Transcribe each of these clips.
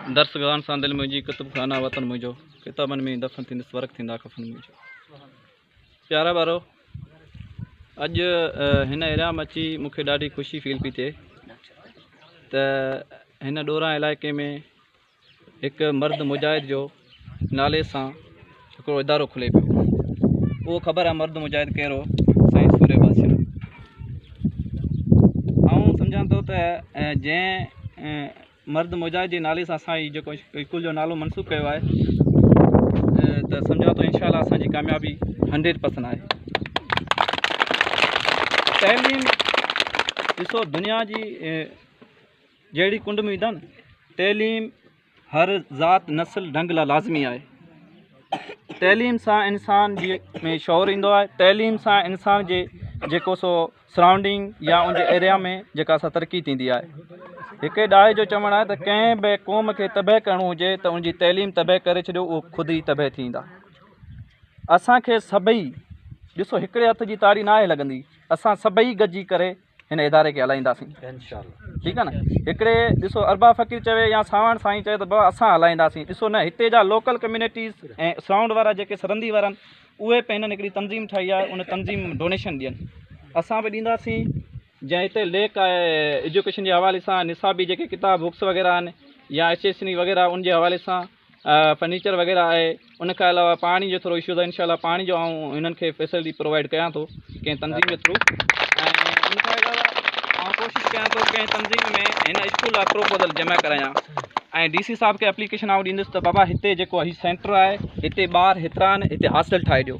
درسگاهن سان دل منهنجي، ڪتب خانه وطن منهنجو، ڪتابن ۾ دفن ٿيندس، ورق ٿيندا ڪفن منهنجو. پيارا ٻارو، اڄ هن ايريا ۾ اچي مون کي ڏاڍي خوشي فيل پئي ٿئي ته هن ڏورانهن علائقي ۾ هڪ مرد مجاهد جو نالي سان هڪڙو ادارو کلي پيو. اهو خبر آهي مرد مجاهد ڪير هو، سائين سورهيه بادشاهه. آئون سمجهان ٿو ته جنهن مرد مجاهد جي نالي سان اسان هي جيڪو اسڪول جو نالو منسوب ڪيو آهي ته سمجهان ٿو انشاء الله اسان جي ڪاميابي هنڊريڊ پرسنٽ آهي. تعليم ڏسو دنيا جي جهڙي ڪنڊ ۾ ويندا نه تعليم هر ذات نسل ڍنگ لاء لازمي آهي. تعليم سان انسان جي ۾ شعور ايندو آهي، تعليم سان انسان جي جيڪو سو سرائونڊنگ يا ان جي ايريا ۾ جيڪا سا ترقي ٿيندي آهي. هڪ ڏاهي جو چوڻ آهي ته ڪنهن به قوم کي تباهه ڪرڻو هجي ته ان جي تعليم تباهه ڪري ڇڏيو اهو خود ئي تباهه ٿي ويندا. اسان کي سڀئي ڏسو هڪڙي هٿ جي تاڙي ناهي لڳندي، اسان سڀئي گڏجي ڪري هن اداري کي هلائينداسين. ٺيڪ آهي نه. هڪڙي ڏسو ارباب فقير چوي يا ساوڻ سائين چوي ته بابا اسان هلائينداسين، ڏسو نه هتي جا لوڪل ڪميونٽيز ۽ سرائونڊ وارا جيڪي سرندي وارا آهن اهي به هنن هڪڙي تنظيم ٺاهي آهي ان تنظيم ۾ ڊونيشن ڏين اسان به ڏينداسين. جنهن هتي ليڪ آهي ايجوڪيشن جي حوالي سان نصابي جيڪي ڪتاب بڪس وغيره آهن يا اسٽيشنري وغيره ان جي حوالي سان فرنيچر وغيره آهي ان کان علاوه پاڻي جو ٿورو اشو آهي انشاء الله پاڻي جو آئون هنن کي فيسلٽي پرووائيڊ ڪيان ٿو ڪنهن تنظيم جي ٿرو ۽ ان کان علاوه آئون ڪوشش ڪيان ٿو ڪنهن تنظيم ۾ هن اسڪول لاء پروپوزل جمع ڪرايان ۽ ڊي سي صاحب کي اپليڪيشن آئون ڏيندس ته بابا هتي جيڪو هي سينٽر آهي هتي ٻار هيترا آهن هتي هاسٽل ٺاهي ڏيو.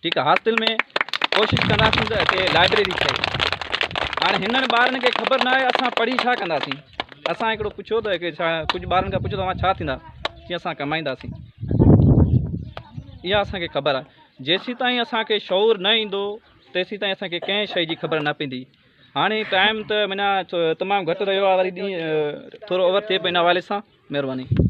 ٺيڪ آ هاسٽل ۾ ڪوشش ڪنداسين ته هتي لائبريري ٺهي. هاڻي هنن ٻارن کي خبر ناهي اسان پڙهي ڇا ڪنداسين. اسان هڪڙو پڇيو ته ڇا ڪجهه ٻارن کان پڇيو ته اوهان ڇا ٿيندا؟ چي اسان ڪمائينداسين. اها اسان کي خبر آهي. جيسين تائين اسان کي شعور نه ايندو تيسين تائين اسان کي ڪنهن شيء جي خبر نه پوندي. هاڻي ٽائيم ته معنيٰ تمام گهٽ رهيو آهي وري ڏينهن ٿورو اوور ٿئي پيو ان حوالي سان مهرباني.